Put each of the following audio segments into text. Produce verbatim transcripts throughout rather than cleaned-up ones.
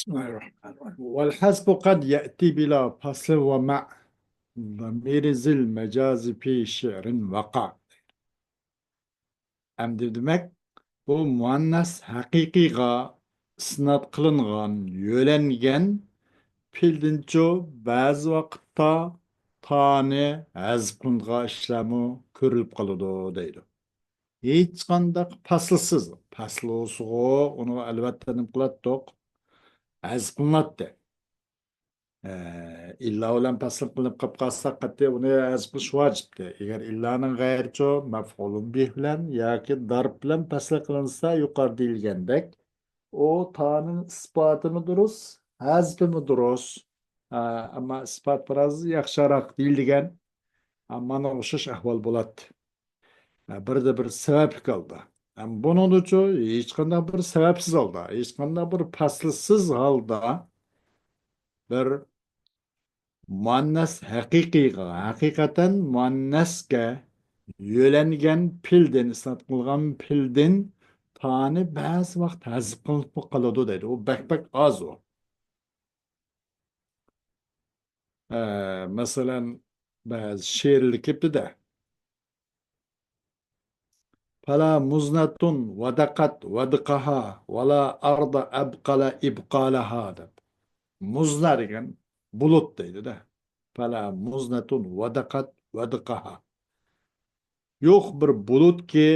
والحذف قد يأتي بلا فصل ومع ضمير ذي المجاز في شعر وقع. ئەمدى دېمەك، بۇ مۇئەننەس ھەقىقىيغا ئىسناد قىلىنغان، يۆلەنگەن پېئىلدىنچۇ بەزى ۋاقىتتا تانى ھەزپ قىلىنىدىغان ئىشلارمۇ كۆرۈلۈپ قالىدۇ دەيدۇ. ھېچقانداق پەسىلسىز، پەسىل بولسىغۇ، ئۇنىڭغا ئەلۋەتتە نېمە قىلاتتۇق؟ ھەزپ قىلىناتتى. ئە، ئىللا بىلەن پەسىل قىلىپ قېلىپ قالساق، قەتئىي ئۇنى ھەزپ قىلىش ۋاجىپتى. ئەگەر ئىللانىڭ غەيرىچۇ مەفئۇلۇن بىھ بىلەن ياكى دارب بىلەن پەسىل قىلىنسا، يۇقىرىدا دېيىلگەندەك، ئۇ تانىڭ ئىسپاتىمۇ دۇرۇس، ھەزپىمۇ دۇرۇس. ئە، ئەمما ئىسپات بىراز ياخشىراق دېيىلگەن. ئە، مانا ئوخشاش ئەھۋال بولاتتى. ھە، بىردە بىر سەۋەبلىك ھالدا. ھەم بۇنىڭدىچۇ ھېچقانداق بىر سەۋەبسىز ھالدا، ھېچقانداق بىر پەسىلسىز ھالدا بىر مۇئەننەس ھەقىقىيغا، ھەقىقەتەن مۇئەننەسكە يۆلەنگەن پېئىلدىن، ئىسناد قىلغان پېئىلدىن تانى بەزى ۋاقىت ھەزپ قىلىنىپ قالىدۇ دەيدۇ. ئۇ بەك، بەك ئاز ئۇ. ئە، مەسىلەن، بەزى شېئىرلىكىدە، فلا مزنة ودقت ودقها ولا أرض أبقل إبقالها دەپ. مۇزنە دېگەن بۇلۇت دەيدۇ-دە. فلا مزنة ودقت ودقها. يوق بىر بۇلۇتكى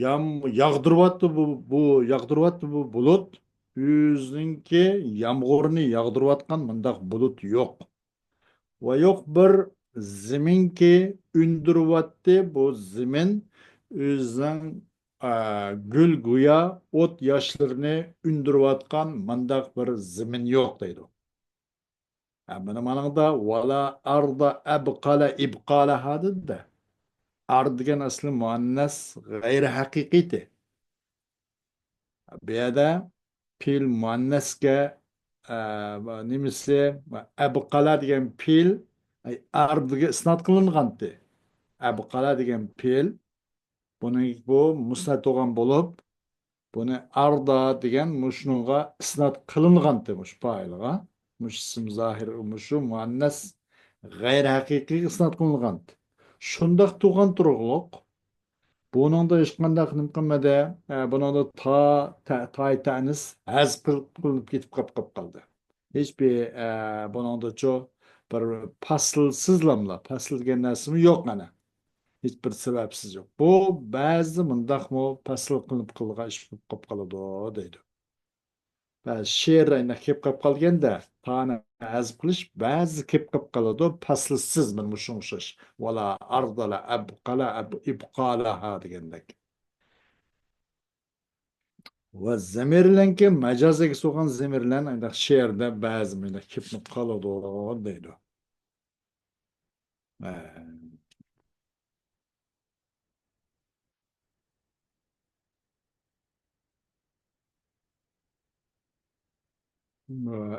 يام-، ياغدۇرۇۋاتتى بۇ، بۇ، ياغدۇرۇۋاتتى بۇ بۇلۇت، ئۆزىنىڭكى يامغۇرىنى ياغدۇرۇۋاتقان مۇنداق بۇلۇت يوق. ۋە يوق بىر زېمىنكى ئۈندۈرۈۋاتتى، بۇ زېمىن ئۆزىنىڭ، ئا، گۈل گويا ئوت ياشلىرىنى ئۈندۈرۈۋاتقان مۇنداق بىر زېمىن يوق دەيدۇ. ھە، مانا مانىڭدا ۋەلا ئەردا ئەبقەلە ئىبقالەھا دېدى-دە. ئەرد دېگەن ئەسلى مۇئەننەس غەيرىي ھەقىقىيتى. بۇ يەردە پېئىل مۇئەننەسكە، ئە، نېمىسى، ئەبقەلە دېگەن پېئىل، ئەي، ئەردىگە ئىسناد قىلىنغانتى. ئەبقەلە دېگەن پېئىل، بۇنى، بۇ مۇسنەد بولغان بولۇپ، بۇنى ئەردا دېگەن مۇشۇنىڭغا ئىسناد قىلىنغانتى، مۇشۇ پائىلغا. مۇشۇ ئىسىم زاھىر، مۇشۇ مۇئەننەس غەيرىي ھەقىقىيگە ئىسناد قىلىنغانتى. شۇنداق تۇرغان تۇرۇقلۇق، بۇنىڭدا ھېچقانداق نېمە قىلمىدى. ئە، بۇنىڭدا تا، تە-، تاي تەنىس ھەزپ قىلىپ، قىلىنىپ كېتىپ قاپ، قاپ قالدى. ھېچبىر، ئە، بۇنىڭدىچۇ بىر پەسىلسىزلاملا، پەسىل دېگەن نەرسىمۇ يوق ئەنە. ھېچبىر سەۋەبسىز يوق. بۇ بەزىدە مۇنداقمۇ پەسىل قىلىنىپ قىلىدىغان ئىش بولۇپ قاپ قالىدۇ دەيدۇ. بەزى شېئىردا ئەنداق كېلىپ قاپ قالغاندا، تانى ھەزپ قىلىش بەزىدە كېلىپ قاپ قالىدۇ، پەسىلسىز مانا مۇشۇنىڭغا ئوخشاش. ۋەلا ئەردەلە ئەبقەلە ئەب-، ئىبقالەھا دېگەندەك. ۋە زەمىرلەنكى مەجاز ئىگىسى بولغان زەمىرلەن ئەنداق شېئىردا بەزى مۇنداق كېلىپ قالىدۇ دەيدۇ. ھە.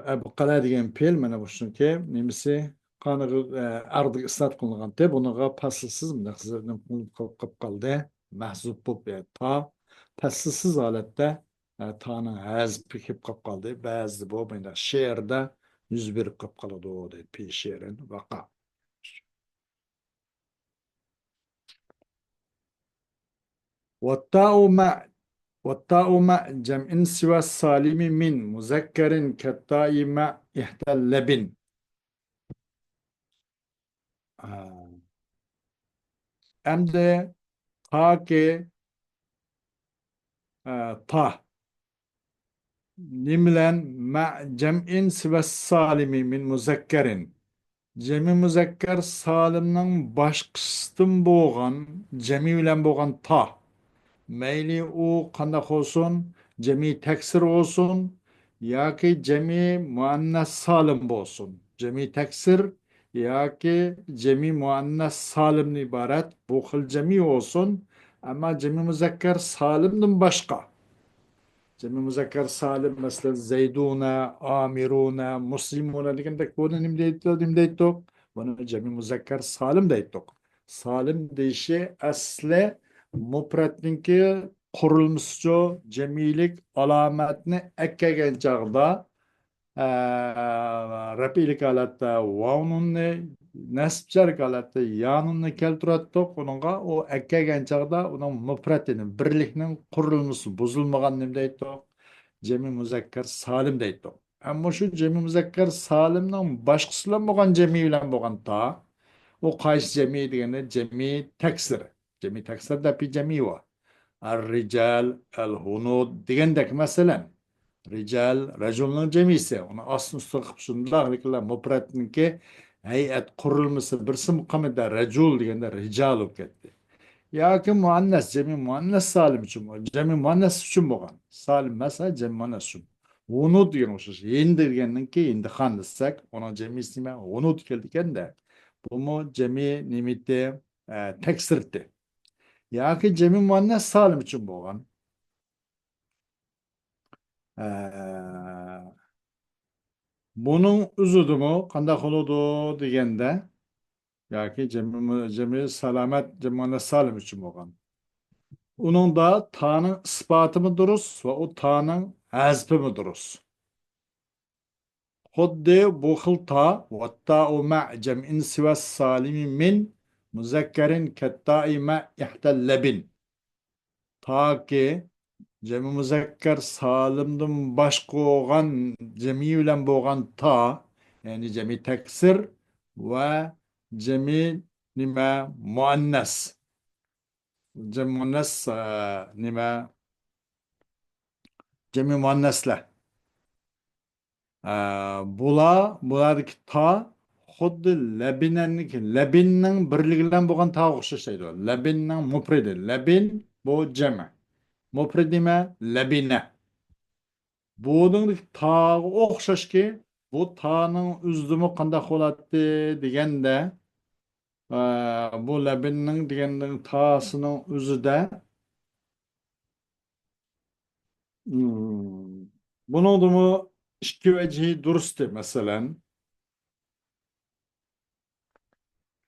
ئەبقەلە دېگەن پېئىل، مانا بۇ شۇنىڭكى نېمىسى، قانىغا، ئە، ئەردىگە ئىسناد قىلىنغانتى، بۇنىڭغا پەسىلسىز مۇنداق قىلىپ قالدى، مەھزۇپ بولۇپ، يا، تا، پەسىلسىز ھالەتتە، ئە، تانىڭ ھەزپى كېلىپ قاپ قالدى. بەزىدە بۇ مۇنداق شېئىردا يۈز بېرىپ قاپ قالىدۇ، دەيدۇ، پى شېئىرىن ۋاقا. والتاء مع، والتاء مع جمع سوى السالم من مذكر كالتاء مع إحدى اللبن. ئا. ئەمدى تاكى، ئا، تا. نېمە بىلەن؟ مع جمع سوى السالم من مذكر. جەمئىي مۇزەككەر سالىمنىڭ باشقىسىدىن بولغان جەمئىي بىلەن بولغان تا. مەيلى ئۇ قانداق بولسۇن، جەمئىي تەكسىر بولسۇن ياكى جەمئىي مۇئەننەس سالىم بولسۇن. جەمئىي تەكسىر ياكى جەمئىي مۇئەننەس سالىمدىن ئىبارەت بۇ خىل جەمئىي بولسۇن، ئەمما جەمئىي مۇزەككەر سالىمدىن باشقا. جەمئىي مۇزەككەر سالىم، مەسىلەن، زەيدۇنە، ئامىرۇنە، مۇسلىمۇنە دېگەندەك، بۇنى نېمە دەيتتۇق، نېمە دەيتتۇق؟ بۇنى جەمئىي مۇزەككەر سالىم دەيتتۇق. سالىم دېيىشى ئەسلى مۇپرەتنىڭكى قۇرۇلمىسىچۇ، جەمئىيلىك ئالامەتنى ئەكەلگەن چاغدا ئە، رەپئىيلىك ھالەتتە ۋاۋ نۇننى، نەسبچانلىق ھالەتتە يا نۇننى كەلتۈرەتتۇق. ئۇنىڭغا ئۇ ئەكەلگەن چاغدا ئۇنىڭ مۇپرەتىنى، بىرلىكنىڭ قۇرۇلمىسى بۇزۇلمىغان نېمە دەيتتۇق؟ جەمئىي مۇزەككەر سالىم دەيتتۇق. ئەمما شۇ جەمئىي مۇزەككەر سالىمنىڭ باشقىسى بىلەن بولغان جەمئىي بىلەن بولغان تا، ئۇ قايسى جەمئىي دېگەندە، جەمئىي تەكسىر. جەمئىي تەكسىر دەپ بىر جەمئىي بار. ئەر رىجال، ئەل ھۇنۇد دېگەندەك، مەسىلەن، رىجال، رەجۇلنىڭ جەمئىيسى. ئۇنى ئاستىن ئۈستۈن قىلىپ شۇنداق، لېكىنلا مۇپرەتنىڭكى ھەيئەت قۇرۇلمىسى بىرسىمۇ قالمىدى، رەجۇل دېگەندە رىجال بولۇپ كەتتى. ياكى مۇئەننەس، جەمئىي مۇئەننەس سالىم ئۈچۈن، جەمئىي مۇئەننەس ئۈچۈن بولغان. سالىم ئەمەس، جەمئىي مۇئەننەس ئۈچۈن. ھۇنۇد دېگەن ئوخشاش. ھىند دېگەندىن كېيىن ھىندىخان دېسەك، ئۇنىڭ جەمئىيسى نېمە؟ ھۇنۇد كېلىدىكەندە. بۇمۇ جەمئىي نېمىتى؟ ئە، تەكسىرتى. ياكى جەمئىي مۇئەننەس سالىم ئۈچۈن بولغان. ئە، بۇنىڭ ئۆزىدىمۇ قانداق بولىدۇ دېگەندە، ياكى جەمئىي مۇ-، جەمئىي سالامەت، جەمئىي مۇئەننەس سالىم ئۈچۈن بولغان. ئۇنىڭدا تانىڭ ئىسپاتىمۇ دۇرۇس ۋە ئۇ تانىڭ ھەزپىمۇ دۇرۇس. خۇددى بۇ خىل تا، ۋەتتائۇ مەئ جەمئىن سىۋەس سالىمى مىن مۇزەككەرىن كەتتائى مەئ ئىھدەل لەبىن. تاكى جەمئىي مۇزەككەر سالىمدىن باشقا بولغان جەمئىي بىلەن بولغان تا، يەنى جەمئىي تەكسىر ۋە جەمئىي نېمە؟ مۇئەننەس. جەمئىي مۇئەننەس، ئە، نېمە؟ جەمئىي مۇئەننەسلەر. ئە، بۇلار، بۇلاردىكى تا خۇددى لەبىنەنىڭكى، لەبىننىڭ بىرلىكى بىلەن بولغان تاغا ئوخشاش دەيدۇ. لەبىننىڭ مۇپرىدى. لەبىن، بۇ جەمئى. مۇپرىدى نېمە؟ لەبىنە. بۇنىڭدىكى تاغا ئوخشاشكى، بۇ تانىڭ ئۆزىدىمۇ قانداق بولاتتى دېگەندە، ئە، بۇ لەبىننىڭ دېگەندىن تاسىنىڭ ئۆزىدە، مم، بۇنىڭدىمۇ ئىككى ۋەجھى دۇرۇستى، مەسىلەن.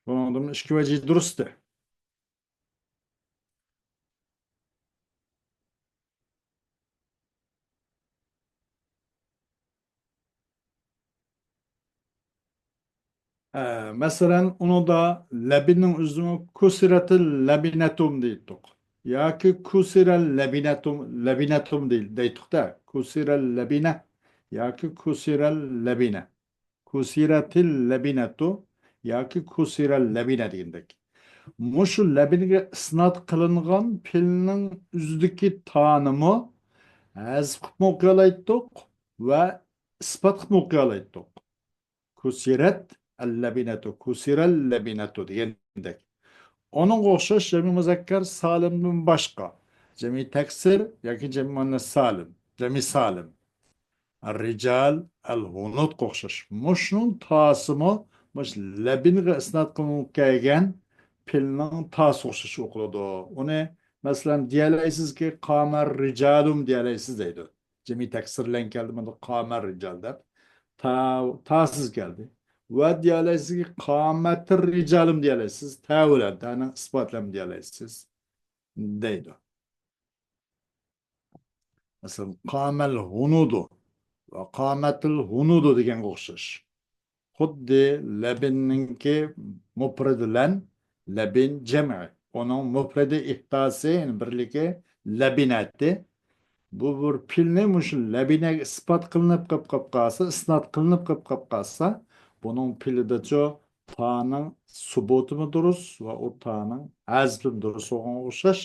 بۇنىڭدىمۇ ئىككى ۋەجھى دۇرۇستى. ئە، مەسىلەن، ئۇنىڭدا لەبىننىڭ ئۆزىمۇ كۇسىرەتىل لەبىنەتۇم دەيتتۇق. ياكى كۇسىرەل لەبىنەتۇم، لەبىنەتۇم دەي-، دەيتتۇق-دە. كۇسىرەل لەبىنە ياكى كۇسىرەل لەبىنە. كۇسىرەتىل لەبىنەتۇ ياكى كۇسىرەل لەبىنە دېگەندەك. مۇشۇ لەبىنگە ئىسناد قىلىنغان پېئىلنىڭ ئۆزىدىكى تانىمۇ ھەزپ قىلىپمۇ ئوقۇيالايتتۇق ۋە ئىسپات قىلىپمۇ ئوقۇيالايتتۇق. كۇسىرەت ئەللەبىنەتۇ، كۇسىرەللەبىنەتۇ دېگەندەك. ئۇنىڭغا ئوخشاش جەمئىي مۇزەككەر سالىمدىن باشقا، جەمئىي تەكسىر ياكى جەمئىي مۇئەننەس سالىم، جەمئىي سالىم. ئەررىجال، ئەلھۇنۇدقا ئوخشاش. مۇشۇنىڭ تاسىمۇ مۇشۇ لەبىنغا ئىسناد قىلىنىپ كەلگەن پېئىلنىڭ تاسىغا ئوخشاش ئوقۇلىدۇ. ئۇنى، مەسىلەن، دېيەلەيسىزكى، قامەر رىجالۇم دېيەلەيسىز دەيدۇ. جەمئىي تەكسىر بىلەن كەلدى، بۇندا قامەر رىجال دەپ تا، تاسىز كەلدى. ۋە دېيەلەيسىزكى، قامەتىر رىجالۇم دېيەلەيسىز، تە بىلەن، تەنىڭ ئىسپاتلىرىمۇ دېيەلەيسىز دەيدۇ. مەسىلەن، قامەل ھۇنۇدۇ ۋە قامەتىل ھۇنۇدۇ دېگەنگە ئوخشاش. خۇددى لەبىننىڭكى مۇپرىدى بىلەن لەبىن جەمئى. ئۇنىڭ مۇپرىدى ئىھداسى، يەنى بىرلىكى لەبىنەتى. بۇ بىر پېئىلنى مۇشۇ لەبىنەگە ئىسپات قىلىنىپ قېلىپ، قېلىپ قالسا، ئىسناد قىلىنىپ قېلىپ، قېلىپ قالسا، بۇنىڭ پېئىلىدىچۇ تانىڭ سۇبۇتىمۇ دۇرۇس ۋە ئۇ تانىڭ ھەزپىمۇ دۇرۇس بولغانغا ئوخشاش.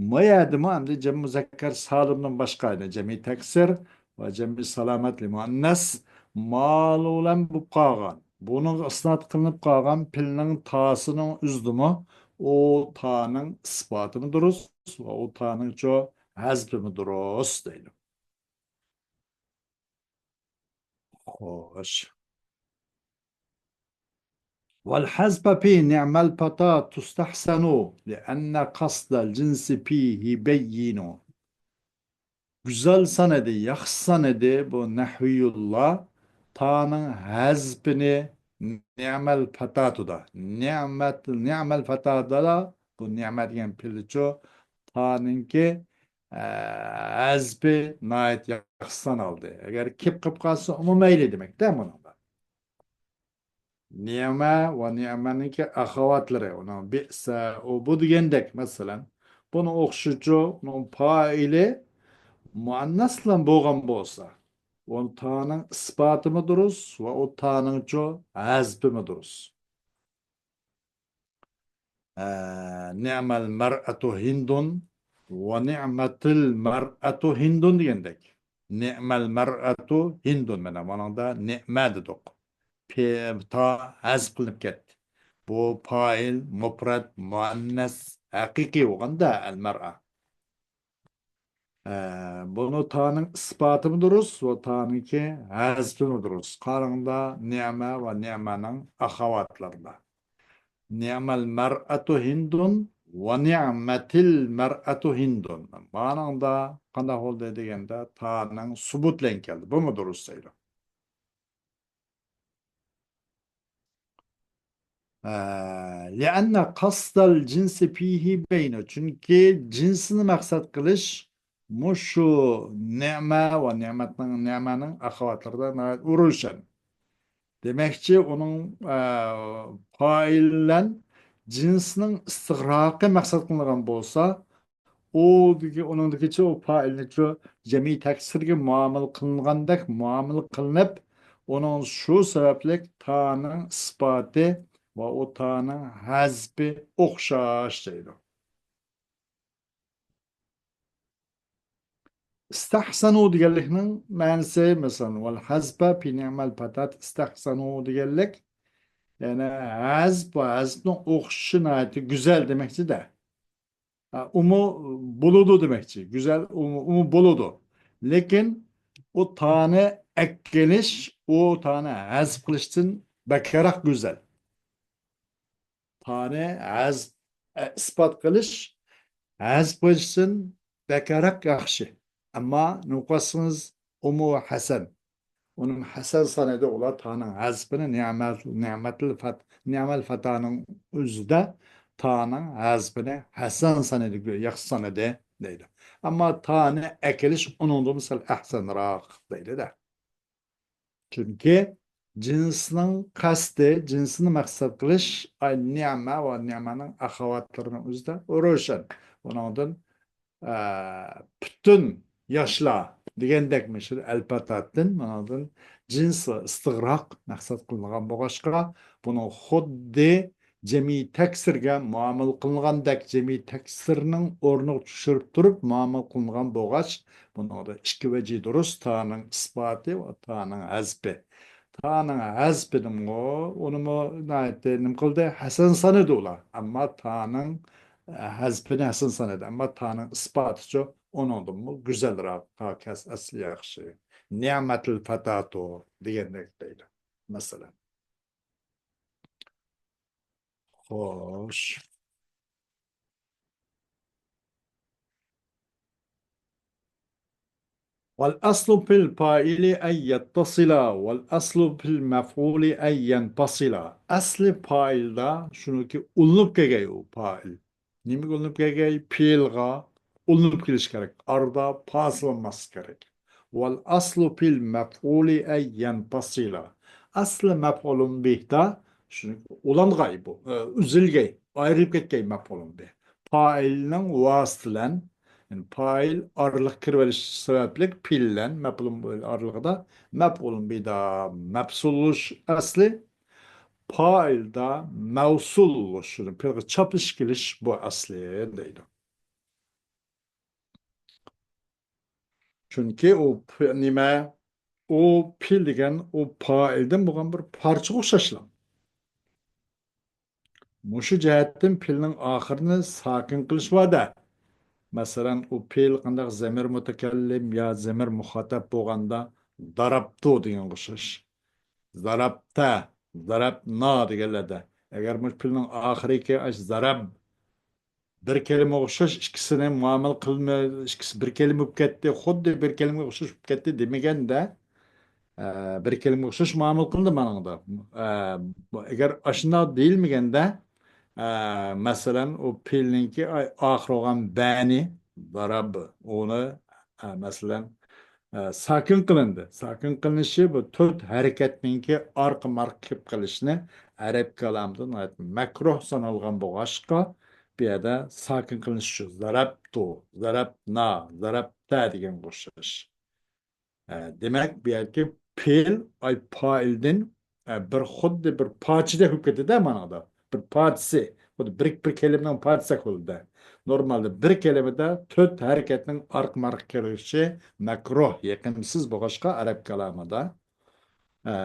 ما يەردىمۇ ئەمدى جەمئىي مۇزەككەر سالىمدىن باشقا، يەنى جەمئىي تەكسىر ۋە جەمئىي سالامەتلىك مۇئەننەس مالۇ بىلەن بولۇپ قالغان، بۇنىڭغا ئىسناد قىلىنىپ قالغان پېئىلنىڭ تاسىنىڭ ئۆزىدىمۇ ئۇ تانىڭ ئىسپاتىمۇ دۇرۇس ۋە ئۇ تانىڭچۇ ھەزپىمۇ دۇرۇس دەيدۇ. خوش. والحذف في نعم الفتى تستحسن، لأن قصد الجنس فيه بين. گۈزەل سان ئىدى، ياخشى سان ئىدى بۇ نەھۋىيۇللار تانىڭ ھەزپىنى نىئمەل پەتاتۇدا. نىئمەت، نىئمەل پەتاتۇدا، بۇ نىئمەت دېگەن پېئىلچۇ، تانىڭكى ئە، ھەزپى ناھايىتى ياخشى سانالدى. ئەگەر كېلىپ قېلىپ قالسا، ئۇمۇ مەيلى دېمەكتە مۇنىڭدا. نېمە ۋە نېمەنىڭكى ئەخەۋاتلىرى، ئۇنىڭ بىئسە، ئۇ، بۇ دېگەندەك، مەسىلەن، بۇنىڭ ئوخشىشىچۇ، ئۇنىڭ پائىلى مۇئەننەس بىلەن بولغان بولسا، ئۇ تانىڭ ئىسپاتىمۇ دۇرۇس ۋە ئۇ تانىڭچۇ ھەزپىمۇ دۇرۇس. ئە، نىئمەل مەرئەتۇ ھىندۇن ۋە نىئمەتىل مەرئەتۇ ھىندۇن دېگەندەك. نىئمەل مەرئەتۇ ھىندۇن. مانا مانىڭدا نىئمە دېدۇق. پې-، تا ھەزپ قىلىنىپ كەتتى. بۇ پائىل، مۇپرەت، مۇئەننەس، ھەقىقىي بولغاندا ئەل مەرئە. ئە، بۇنى تانىڭ ئىسپاتىمۇ دۇرۇس ۋە تانىڭكى ھەزپىمۇ دۇرۇس. قاراڭدا نىئمە ۋە نىئمەنىڭ ئەخەۋاتلىرىدا. نىئمەل مەرئەتۇ ھىندۇن ۋە نىئمەتىل مەرئەتۇ ھىندۇن. مانىڭدا قانداق بولدى دېگەندە، تانىڭ سۇبۇت بىلەن كەلدى. بۇمۇ دۇرۇس دەيدۇ. ئە، لىئەننە قەستەل جىنسى فىھى بەينە. چۈنكى جىنسنى مەقسەت قىلىش مۇشۇ نىئمە ۋە نىئمەتنىڭ، نىئمەنىڭ ئەخەۋاتلىرىدا ناھايىتى روشەن. دېمەكچى، ئۇنىڭ، ئە، پائىل بىلەن جىنسنىڭ ئىستىغراقى مەقسەت قىلىنغان بولسا، ئۇ دېگەن، ئۇنىڭدىكىچە ئۇ پائىلنىچۇ جەمئىي تەكسىرگە مۇئامىلە قىلىنغاندەك مۇئامىلە قىلىنىپ، ئۇنىڭ شۇ سەۋەبلىك تانىڭ ئىسپاتى ۋە ئۇ تانىڭ ھەزپى ئوخشاش دەيدۇ. ئىستەھسەنۇ دېگەنلىكنىڭ مەنىسى، مەسىلەن، ۋەل ھەزپە پى نىئمەل پەتات ئىستەھسەنۇ دېگەنلىك، يەنى ھەزپ ۋە ھەزپنىڭ ئوخشىشى ناھايىتى گۈزەل دېمەكچىدە. ھە، ئۇمۇ بولىدۇ دېمەكچى. گۈزەل، ئۇمۇ، ئۇمۇ بولىدۇ. لېكىن ئۇ تانى ئەكېلىش، ئۇ تانى ھەزپ قىلىشتىن بەكرەك گۈزەل. تانى ھەزپ، ئە، ئىسپات قىلىش، ھەزپ قىلىشتىن بەكرەك ياخشى. ئەمما نوقۇلسىڭىز ئۇمۇ ھەسەن. ئۇنىڭ ھەسەن سانىدى، ئۇلار تانىڭ ھەزپىنى نىئمەت، نىئمەتىل فەت-، نىئمەل فەتانىڭ ئۆزىدە تانىڭ ھەزپىنى ھەسەن سانىدى، ياخشى سانىدى دەيدۇ. ئەمما تانى ئەكېلىش ئۇنىڭدىن سەل ئەھسەنراق دەيدۇ-دە. چۈنكى جىنسنىڭ قەستى، جىنسنى مەقسەت قىلىش، ئاي، نىئمە ۋە نىئمەنىڭ ئەخەۋاتلىرىنىڭ ئۆزىدە روشەن. ئۇنىڭدىن، ئە، پۈتۈن ياشلار دېگەندەكمۇ شۇ ئەلپەتاتتىن، ئۇنىڭدىن جىنس ۋە ئىستىغراق مەقسەت قىلىنغان بولغاچقا، بۇنىڭ خۇددى جەمئىي تەكسىرگە مۇئامىلە قىلىنغاندەك، جەمئىي تەكسىرنىڭ ئورنىغا چۈشۈرۈپ تۇرۇپ مۇئامىلە قىلىنغان بولغاچ، بۇنىڭدا ئىككى ۋەجى دۇرۇس، تانىڭ ئىسپاتى ۋە تانىڭ ھەزپى. تانىڭ ھەزپىنىمۇ، ئۇنىمۇ ناھايىتى نېمە قىلدى؟ ھەسەن سانىدى ئۇلار. ئەمما تانىڭ، ئە، ھەزپىنى ھەسەن سانىدى. ئەمما تانىڭ ئىسپاتىچۇ ئۇنىڭدىنمۇ گۈزەلراق، تا كەس ئەسلى ياخشى. نىئمەتىل فەتاتۇ دېگەندەك دەيدۇ. مەسىلەن. خوش. والأصل في الفاعل أن يتصل، والأصل في المفعول أن ينفصل. ئەسلى پائىلدا شۇنىڭكى ئۇلىنىپ كەلگەي ئۇ پائىل. نېمىگە ئۇلىنىپ كەلگەي؟ پېئىلغا ئۇلىنىپ كېلىش كېرەك. ئارىدا پاسىل بولماسلىق كېرەك. والأصل في المفعول أن ينفصل. ئەسلى مەپئۇلۇن بىھدا شۇ ئۇلانغاي بۇ، ئە، ئۈزۈلگەي، ئايرىلىپ كەتكەي مەپئۇلۇن بىھ. پائىلنىڭ ۋاسىتە بىلەن، يەنى پائىل ئارىلىققا كىرىۋېلىش سەۋەبلىك پېئىل بىلەن مەپئۇلۇن بىھ ئارىلىقىدا مەپئۇلۇن بىھدا مەپسۇل بولۇش ئەسلى، پائىلدا مەۋسۇل بولۇش، شۇنى پېئىلغا چاپلىشىپ كېلىش بۇ ئەسلى دەيدۇ. چۈنكى ئۇ پ-، نېمە؟ ئۇ پېئىل دېگەن ئۇ پائىلدىن بولغان بىر پارچىغا ئوخشاشلا. مۇشۇ جەھەتتىن پېئىلنىڭ ئاخىرىنى ساكىن قىلىش بار-دە. مەسىلەن، ئۇ پېئىل قانداق زەمىر مۇتەكەللىم يا زەمىر مۇخاتەب بولغاندا، دارابتۇ دېگەنگە ئوخشاش. زاراپتە، زاراپنا دېگەنلەردە. ئەگەر مۇشۇ پېئىلنىڭ ئاخىرىكى ئاش زاراب، بىر كەلىمىگە ئوخشاش ئىككىسىنى مۇئامىلە قىلما، ئىككىسى بىر كەلىمە بولۇپ كەتتى، خۇددى بىر كەلىمىگە ئوخشاش بولۇپ كەتتى دېمىگەندە، ئە، بىر كەلىمىگە ئوخشاش مۇئامىلە قىلدى مانىڭدا. ئە، بۇ، ئەگەر ئاشۇنداق دېيىلمىگەندە، ئە، مەسىلەن، ئۇ پېئىلنىڭكى ئاي-، ئاخىرى بولغان بەنى، زاراب. ئۇنى، ئە، مەسىلەن، ئە، ساكىن قىلىندى. ساكىن قىلىنىشى بۇ تۆت ھەرىكەتنىڭكى ئارقا-مارقا كېلىپ قېلىشىنى ئەرەب كالامىدا ناھايىتى مەكرۇھ سانالغان بولغاچقا، بۇ يەردە ساكىن قىلىنىش شۇ. زارابتۇ، زارابنا، زارابتا دېگەنگە ئوخشاش. ئە، دېمەك، بۇ يەردىكى پېئىل، ئاي، پائىلدىن، ئە، بىر خۇددى بىر پارچىدەك بولۇپ كېتىدۇ مانادا. بىر پارچىسى، خۇددى بىر، بىر كەلىمىنىڭ پارچىسىدەك بولىدۇ. نورمالدا بىر كەلىمىدە تۆت ھەرىكەتنىڭ ئارقا-مارقا كېلىشى مەكرۇھ، يېقىمسىز بولغاچقا ئەرەب كالامىدا. ئە،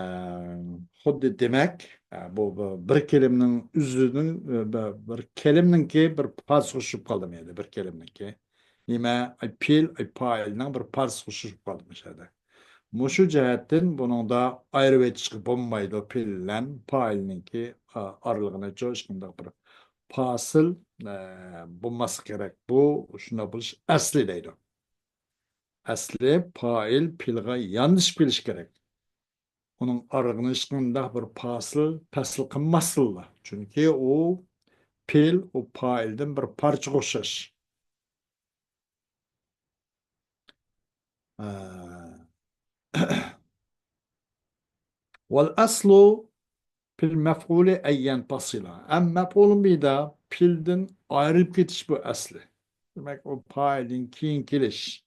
خۇددى دېمەك، ئە، بۇ، بۇ بىر كەلىمىنىڭ ئۆزىنىڭ، ئە، بىر، بىر كەلىمىنىڭكى بىر پارچىسىغا چۈشۈپ قالدىم يەنە بىر كەلىمىنىڭكى. نېمە؟ ئاي، پېئىل، ئاي، پائىلنىڭ بىر پارچىسىغا چۈشۈپ قالدىم مۇشۇ يەردە. مۇشۇ جەھەتتىن بۇنىڭدا ئايرىۋېتىشقا بولمايدۇ. پېئىل بىلەن پائىلنىڭكى، ئا، ئارىلىقىنى چوش شۇنداق بىر پاسىل، ئە، بولماسلىقى كېرەك. بۇ شۇنداق بولۇش ئەسلى دەيدۇ. ئەسلى پائىل پېئىلغا ياندىشىپ كېلىشى كېرەك. ئۇنىڭ ئارىلىقىنى ھېچقانداق بىر پاسىل، پەسىل قىلماسسىلا. چۈنكى ئۇ پېئىل، ئۇ پائىلدىن بىر پارچىغا ئوخشاش. ئە، والأصل في المفعول أن ينفصل. ئەم مەپئۇلۇن بىدا پېئىلدىن ئايرىلىپ كېتىش بۇ ئەسلى. دېمەك، ئۇ پائىلدىن كېيىن كېلىش.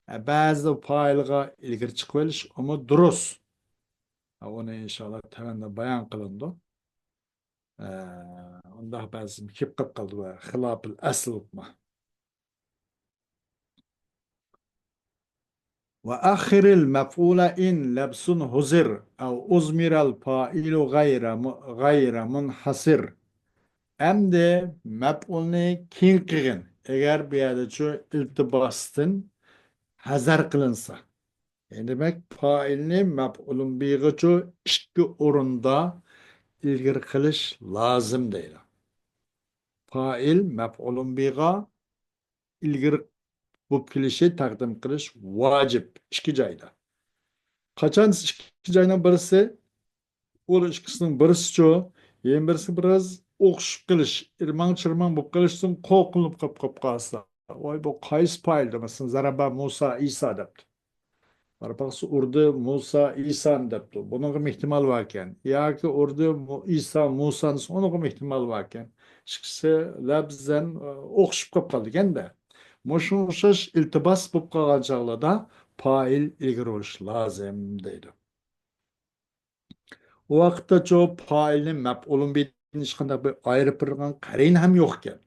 ئە، بەزىدە پائىلغا ئىلگىرى چىقىۋېلىش، ئۇمۇ دۇرۇس. ئە، ئۇنى ئىنشاللا تۆۋەندە بايان قىلىنىدۇ. ئە، ئۇنداق بەزىدە كېلىپ قېلىپ قالىدۇ، خىلاپىل ئەسل بولۇپمۇ. وأخر المفعول إن لبس حذر أو أضمر الفاعل غير م-، غير منحصر. ئەمدى مەپئۇلنى كېيىن قىلغىن. ئەگەر بۇ يەردىچۇ ئىلتىباستىن ھەزەر قىلىنسا. يەنى دېمەك، پائىلنى مەپئۇلۇن بىغىچۇ ئىككى ئورۇندا ئىلگىرى قىلىش لازىم دەيدۇ. پائىل مەپئۇلۇن بىغا ئىلگىرى بولۇپ كېلىشى تەقدىم قىلىش ۋاجىپ ئىككى جايدا. قاچان ئىككى جاينىڭ بىرسى، ئۇ ئىككىسىنىڭ بىرسىچۇ، يەنە بىرسى بىراز ئوخشىشىپ قېلىش، ئىرماڭ-چىرماڭ بولۇپ قېلىشتىن قورقۇنۇپ قاپ-، قاپ قالسا، ۋاي، بۇ قايسى پائىلدۇ؟ مەسىلەن، زەرەبە مۇسا ئىسا دەپتۇ. بارىپ باقسا، ئۇردى مۇسا ئىسانى دەپتۇ. بۇنىڭغىمۇ ئېھتىمال باركەن. ياكى ئۇردى مۇ-، ئىسا مۇسانى دېسە، ئۇنىڭغىمۇ ئېھتىمال باركەن. ئىككىسى لەپزەن، ئە، ئوخشىشىپ قاپ قالىدىكەن-دە. مۇشۇ ئوخشاش ئىلتىباس بولۇپ قالغان چاغلاردا پائىل ئىلگىرى بولۇش لازىم دەيدۇ. ئۇ ۋاقىتتاچۇ پائىلنى مەپئۇلۇن بىدىن ھېچقانداق بىر ئايرىپ بېرىدىغان قەرىنە ھەم يوق ئىكەن.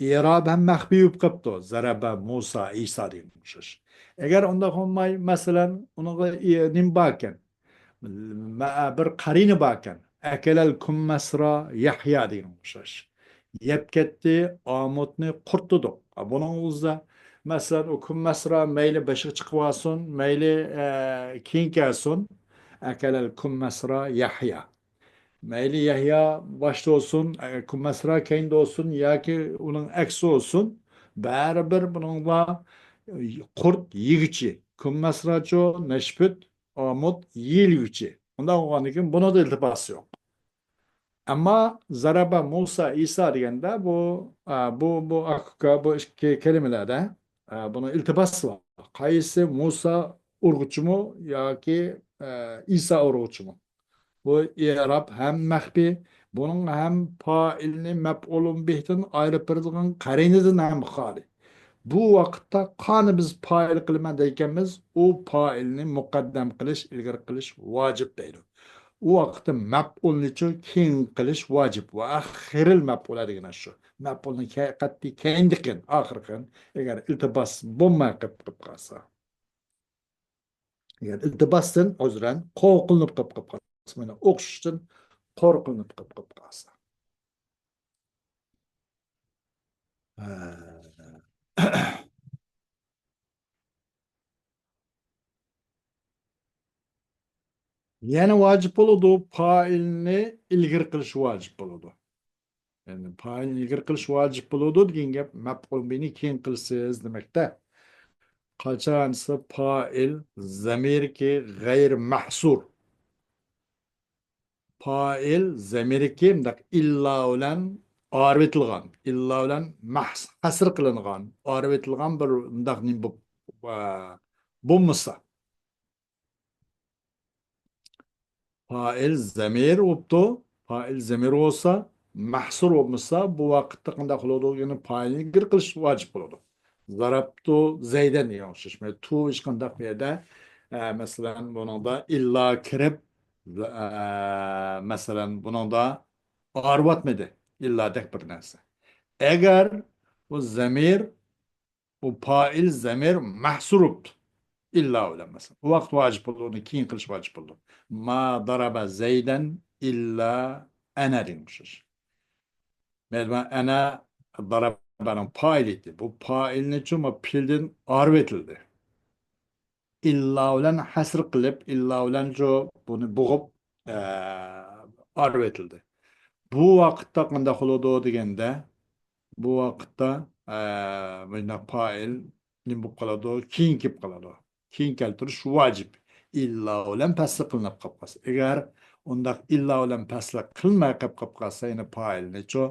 ئېراب ھەم مەخپىي بولۇپ قاپتۇ. زەرەبە مۇسا ئىسا دېگەن ئوخشاش. ئەگەر ئۇنداق بولماي، مەسىلەن، ئۇنىڭغا ئى-، نېمە باركەن؟ مە-، بىر قەرىنە باركەن. ئەكەلەل كۇممەسرا يەھيا دېگەن ئوخشاش. يەپ كەتتى، ئامۇتنى قۇرتلىدۇق. ئا، بۇنىڭ ئۆزىدە، مەسىلەن، ئۇ كۈنمەسرا مەيلى بېشىغا چىقىۋالسۇن، مەيلى، ئە، كېيىن كەلسۇن، ئەكەلەل كۈنمەسرا يەھيا. مەيلى يەھيا باشتا بولسۇن، ئە، كۈنمەسرا كەينىدە بولسۇن ياكى ئۇنىڭ ئەكسى بولسۇن، بەرىبىر بۇنىڭغا قۇرت يېگۈچى. كۈنمەسراچۇ، نەشپۈت، ئامۇت يېيىلگۈچى. ئۇنداق بولغاندىكىن بۇنىڭدا ئىلتىپاس يوق. ئەمما زەرەبە مۇسا ئىسا دېگەندە بۇ، ئە، بۇ، بۇ ئاكا، بۇ ئىككى كەلىمىلەردە، ئە، بۇنىڭ ئىلتىپاسى بار. قايسى مۇسا ئۇرغۇچىمۇ ياكى، ئە، ئىسا ئۇرغۇچىمۇ؟ بۇ ئېراب ھەم مەخپىي، بۇنىڭ ھەم پائىلنى مەپئۇلۇن بىھتىن ئايرىپ بېرىدىغان قەرىنىدىن ھەم خالىي. بۇ ۋاقىتتا قانى بىز پائىل قىلىمەن دەيكەنمىز، ئۇ پائىلنى مۇقەددەم قىلىش، ئىلگىرى قىلىش ۋاجىپ دەيدۇ. ئۇ ۋاقىتتا مەپئۇلنىچۇ كېيىن قىلىش ۋاجىپ. ۋە ئاخىرىل مەپئۇلە دېگىنى شۇ. مەپئۇلنى كە-، قەتئىي كەينىدىكىن، ئاخىرقىن، ئەگەر ئىلتىباس بولماي قېلىپ، قېلىپ قالسا. ئەگەر ئىلتىباستىن، ئۆزرەن، قورقۇنۇپ قېلىپ، قېلىپ قالسا، مانا ئوخشاشتىن قورقۇنۇپ قېلىپ، قېلىپ قالسا. ھە. يەنە ۋاجىپ بولىدۇ، پائىلنى ئىلگىرى قىلىش ۋاجىپ بولىدۇ. يەنى پائىلنى ئىلگىرى قىلىش ۋاجىپ بولىدۇ دېگەن گەپ، مەپئۇل بىنى كېيىن قىلىسىز دېمەكتە. قاچان دېسە پائىل زەمىركى غەيرى مەھسۇر. پائىل زەمىركى مۇنداق ئىللا بىلەن ئايرىۋېتىلغان، ئىللا بىلەن مەھس-، ھەسر قىلىنغان، ئايرىۋېتىلغان بىر مۇنداق نېمە بولۇپ، ئە، بولمىسا، پائىل زەمىر بوپتۇ. پائىل زەمىر بولسا، مەھسۇر بولمىسا، بۇ ۋاقىتتا قانداق بولىدۇ؟ يەنە پائىلنى ئىلگىرى قىلىش ۋاجىپ بولىدۇ. زەرەبتۇ زەيدەن دېگەن ئوخشاش. مانا تو ھېچقانداق بۇ يەردە، ئە، مەسىلەن، بۇنىڭدا ئىللا كىرىپ، ئە، مەسىلەن، بۇنىڭدا ئايرىۋاتمىدى. ئىللادەك بىر نەرسە. ئەگەر بۇ زەمىر، بۇ پائىل زەمىر مەھسۇر بوپتۇ. ئىللا بىلەن مەسىلەن. ئۇ ۋاقىت ۋاجىپ بولىدۇ، ئۇنى كېيىن قىلىش ۋاجىپ بولىدۇ. ما دارابا زەيدەن ئىللا ئەنە دېگەن ئوخشاش. مەلۇم، ئەنە دارابانىڭ پائىلى ئىدى. بۇ پائىلنىچۇ ما پېئىلدىن ئايرىۋېتىلدى. ئىللا بىلەن ھەسر قىلىپ، ئىللا بىلەنچۇ بۇنى بوغۇپ، ئە، ئايرىۋېتىلدى. بۇ ۋاقىتتا قانداق بولىدۇ دېگەندە، بۇ ۋاقىتتا، ئە، مۇنداق پائىل نېمە بولۇپ قالىدۇ؟ كېيىن كېلىپ قالىدۇ. كېيىن كەلتۈرۈش ۋاجىپ. ئىللا بىلەن پەسلى قىلىنىپ قېلىپ قالسا. ئەگەر ئۇنداق ئىللا بىلەن پەسلى قىلماي قېلىپ، قېلىپ قالسا، يەنە پائىلنىچۇ،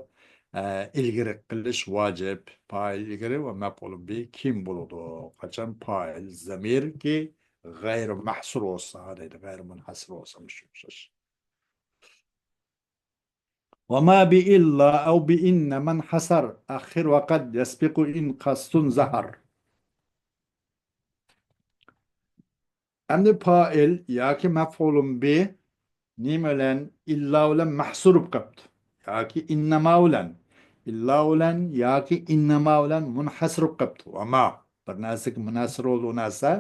ئە، ئىلگىرى قىلىش ۋاجىپ. پائىل ئىلگىرى ۋە مەپئۇلۇ بى كېيىن بولىدۇ. قاچان پائىل زەمىركى غەيرىي مەھسۇر بولسا دەيدۇ، غەيرىي مۇنھەسىر بولسا مۇشۇ ئوخشاش. وما بإلا أو بإن من حصر أخر وقد يسبق إن قصد ظهر. ئەمدى پائىل ياكى مەپئۇلۇن بى نېمە بىلەن؟ ئىللا بىلەن مەھسۇر بولۇپ قاپتۇ. ياكى ئىننەما بىلەن. ئىللا بىلەن ياكى ئىننەما بىلەن مۇنھەسىر بولۇپ قاپتۇ. ۋەما. بىر نەرسىگە مۇنھەسىر بولدى، ئۇ نەرسە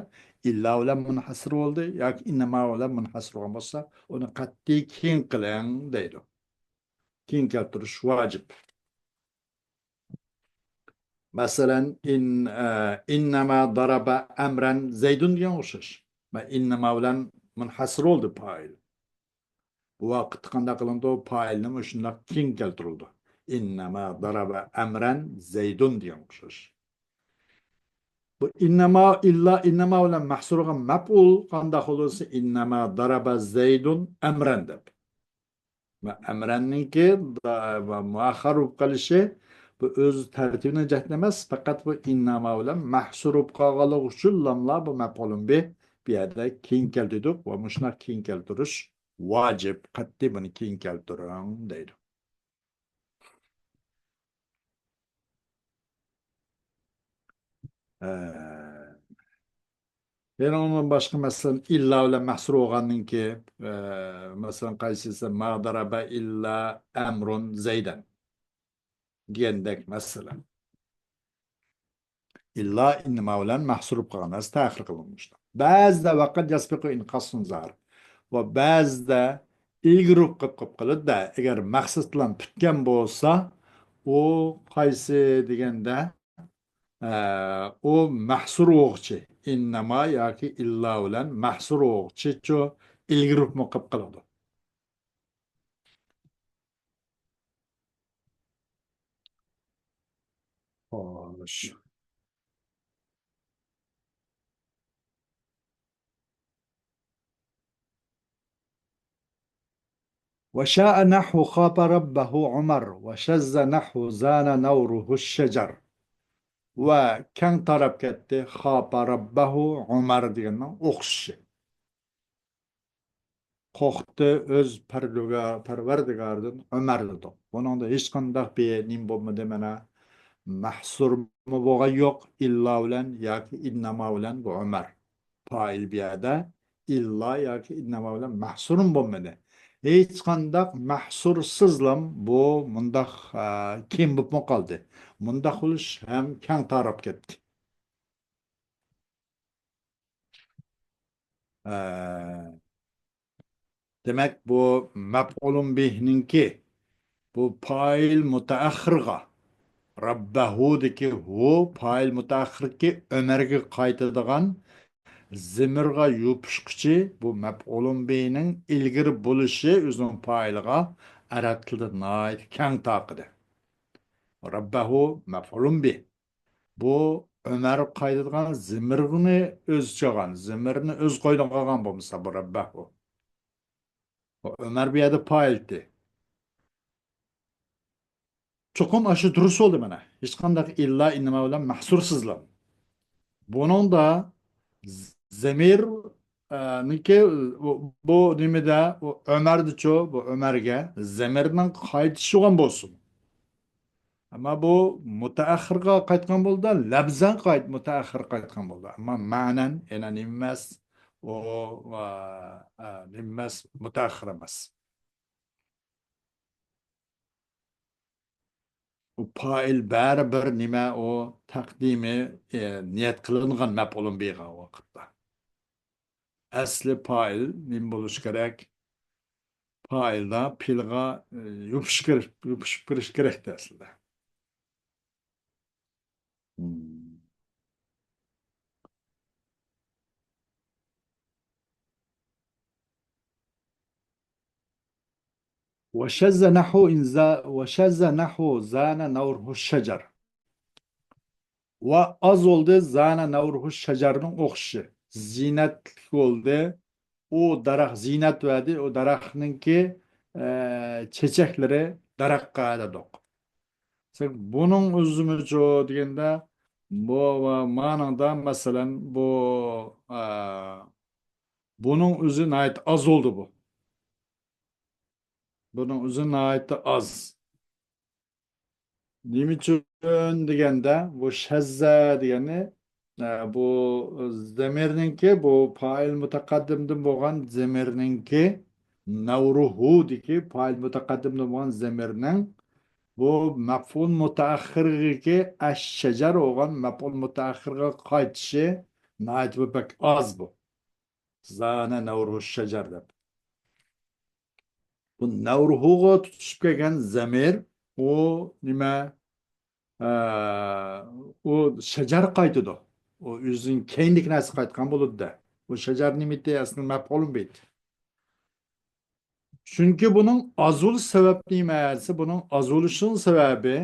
ئىللا بىلەن مۇنھەسىر بولدى ياكى ئىننەما بىلەن مۇنھەسىر بولغان بولسا، ئۇنى قەتئىي كېيىن قىلىڭ دەيدۇ. كېيىن كەلتۈرۈش ۋاجىپ. مەسىلەن، ئىن-، ئە، ئىننەما دارابا ئەمرەن زەيدۇن دېگەن ئوخشاش. مە-، ئىننەما بىلەن مۇنھەسىر بولدى پائىل. بۇ ۋاقىتتا قانداق قىلىنىدۇ؟ پائىلنى مۇشۇنداق كېيىن كەلتۈرۈلىدۇ. ئىننەما دارابا ئەمرەن زەيدۇن دېگەن ئوخشاش. بۇ ئىننەما، ئىللا ئىننەما بىلەن مەھسۇر بولغان مەپئۇل قانداق بولۇرسا، ئىننەما دارابا زەيدۇن ئەمرەن دەپ. ۋە ئەمرەننىڭكى دا-، ۋە مۇئەخخەر بولۇپ قېلىشى، بۇ ئۆز تەرتىپىنىڭ جەھىتىدىن ئەمەس، پەقەت بۇ ئىننەما بىلەن مەھسۇر بولۇپ قالغانلىقى ئۇچۇن لاملا بۇ مەپئۇلۇن بى بۇ يەردە كېيىن كەلتۈردۇق ۋە مۇشۇنداق كېيىن كەلتۈرۈش ۋاجىپ، قەتئىي بۇنى كېيىن كەلتۈرۈڭ دەيدۇ. ئە، يەنە ئۇنىڭدىن باشقا، مەسىلەن، ئىللا بىلەن مەھسۇر بولغاندىن كېيىن، ئە، مەسىلەن، قايسى دېسە، ما دارابا ئىللا ئەمرۇن زەيدەن دېگەندەك، مەسىلەن. ئىللا ئىننەما بىلەن مەھسۇر بولۇپ قالغان نەرسە تەخىر قىلىنمىشتۇ. بەزىدە ۋەقەد يەسبىقۇ ئىن قەستۇن زاھىر. ۋە بەزىدە ئىلگىرى بولۇپ قېلىپ قالىدۇ-دە، ئەگەر مەقسەت بىلەن پۈتكەن بولسا، ئۇ قايسى دېگەندە، ئە، ئۇ مەھسۇر بولغۇچى، ئىننەما ياكى ئىللا بىلەن مەھسۇر بولغۇچىچۇ ئىلگىرى بولۇپ قېلىپ قالىدۇ. خوش. وشاء نحو خاف ربه عمر، وشذ نحو زان نوره الشجر. ۋە كەڭ تاراپ كەتتى. خاف ربه عمر دېگەننىڭ ئوخشىشى. قورقتى ئۆز پەرۋەردىگار-، پەرۋەردىگارىدىن ئۆمەر دېدۇق. بۇنىڭدا ھېچقانداق بىر نېمە بولمىدى، مانا، مەھسۇرمۇ بولغان يوق، ئىللا بىلەن ياكى ئىننەما بىلەن بۇ ئۆمەر. پائىل بۇ يەردە ئىللا ياكى ئىننەما بىلەن مەھسۇرمۇ بولمىدى. ھېچقانداق مەھسۇرسىزلام بۇ مۇنداق، ئە، كېيىن بولۇپمۇ قالدى. مۇنداق بولۇش ھەم كەڭ تاراپ كەتتى. ئە، دېمەك، بۇ مەپئۇلۇن بىھنىڭكى، بۇ پائىل مۇتەئەخخىرغا، رەببەھۇدىكى ھۇ پائىل مۇتەئەخخىركى ئۆمەرگە قايتىدىغان زېمىرغا يوپۇشقۇچى بۇ مەپئۇلۇن بىھنىڭ ئىلگىرى بولۇشى ئۆزىنىڭ پائىلىغا ئەرەب تىلىدا ناھايىتى كەڭ تارقىدى. رەببەھۇ مەپئۇلۇن بىھ. بۇ ئۆمەر قايتىدىغان زېمىرنى ئۆز ئىچىگە ئالغان، زېمىرنى ئۆز قوينىغا ئالغان بولمىسا، بۇ رەببەھۇ. بۇ ئۆمەر بۇ يەردە پائىلتى. چوقۇم ئاشۇ دۇرۇس بولدى مانا. ھېچقانداق ئىللا، ئىننىما بىلەن مەھسۇرسىزلا. بۇنىڭدا ز-، زەمىر، ئە، نىكى، بۇ، بۇ نېمىدە، بۇ ئۆمەردىچۇ، بۇ ئۆمەرگە زەمىرنىڭ قايتىشى بولغان بولسۇن. ئەمما بۇ مۇتەئەخخىرغا قايتقان بولدى، لەپزەن قايت-، مۇتەئەخخىر قايتقان بولدى. ئەمما مەنەن يەنە نېمە ئەمەس، ئۇ، ئە، ئە، نېمە ئەمەس، مۇتەئەخخىر ئەمەس. ئۇ پائىل بەرىبىر نېمە ئۇ تەقدىمى، ئە، نىيەت قىلىنغان مەپئۇلۇن بىغا ۋاقىتتا. ئەسلى پائىل نېمە بولۇشى كېرەك؟ پائىلدا پېئىلغا، ئە، يوپۇشۇپ كىرىش، يوپۇشۇپ كىرىش كېرەكتى ئەسلىدە. مم. وشذ نحو إن زا-، وشذ نحو زان نوره الشجر. ۋە ئاز بولدى زان نوره الشجرنىڭ ئوخشىشى. زىننەتلىك بولدى. ئۇ دەرەخ زىننەت بەردى، ئۇ دەرەخنىڭكى، ئە، چېچەكلىرى دەرەخقە دېدۇق. بۇنىڭ ئۆزىمىچۇ دېگەندە، بۇ ۋە مانىڭدا، مەسىلەن، بۇ، ئە، بۇنىڭ ئۆزى ناھايىتى ئاز بولدى بۇ. بۇنىڭ ئۆزى ناھايىتى ئاز. نېمە ئۈچۈن دېگەندە، بۇ شەززە دېگەننى، ئە، بۇ زەمىرنىڭكى، بۇ پائىل مۇتەقەددىمدىن بولغان زەمىرنىڭكى، نەۋرۇھۇدىكى پائىل مۇتەقەددىمدىن بولغان زەمىرنىڭ بۇ مەپئۇل مۇتەئەخخىرغىكى ئەششەجەر بولغان مەپئۇل مۇتەئەخخىرغا قايتىشى ناھايىتى بەك ئاز بۇ. زانە نەۋرۇھۇ شەجەر دەپ. بۇ نەۋرۇھۇغا تۇتۇشۇپ كەلگەن زەمىر، ئۇ نېمە؟ ئە، ئۇ شەجەر قايتىدۇ. ئۇ ئۆزىنىڭ كەينىدىكى نەرسە قايتقان بولىدۇ-دە. ئۇ شەجەر نېمىتى؟ ئەسلى مەپئۇلۇن بىھى. چۈنكى بۇنىڭ ئاز بولۇش سەۋەبى نېمە دېسە، بۇنىڭ ئاز بولۇشىنىڭ سەۋەبى،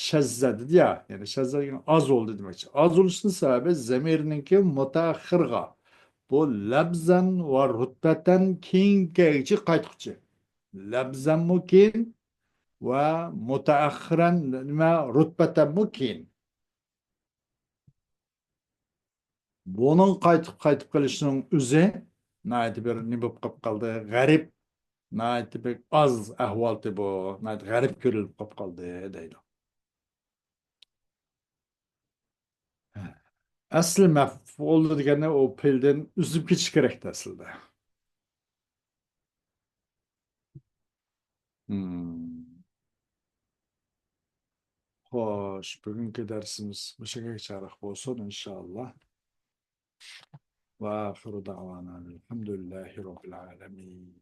شەززە دېدى يا، يەنى شەززە دېگەن ئاز بولدى دېمەكچى. ئاز بولۇشىنىڭ سەۋەبى زەمىرنىڭكى مۇتەئەخخىرغا، بۇ لەپزەن ۋە رۇتبەتەن كېيىنكىگىچە قايتقۇچى. لەپزەنمۇ كېيىن ۋە مۇتەئەخخىرەن، نېمە، رۇتبەتەنمۇ كېيىن. بۇنىڭ قايتىپ، قايتىپ قېلىشىنىڭ ئۆزى ناھايىتى بىر نېمە بولۇپ قاپ قالدى؟ غەرىب، ناھايىتى بەك ئاز ئەھۋالتى بۇ، ناھايىتى غەرىب كۆرۈلۈپ قاپ قالدى دەيدۇ. ئەسلى مەپئۇل دېگەننى ئۇ پېئىلدىن ئۈزۈپ كېتىش كېرەكتى ئەسلىدە. مم. خوش، بۈگۈنكى دەرسىمىز مۇشۇ يەرگە چارىق بولسۇن، ئىنشائاللا. وآخر دعوانا الحمد لله رب العالمين.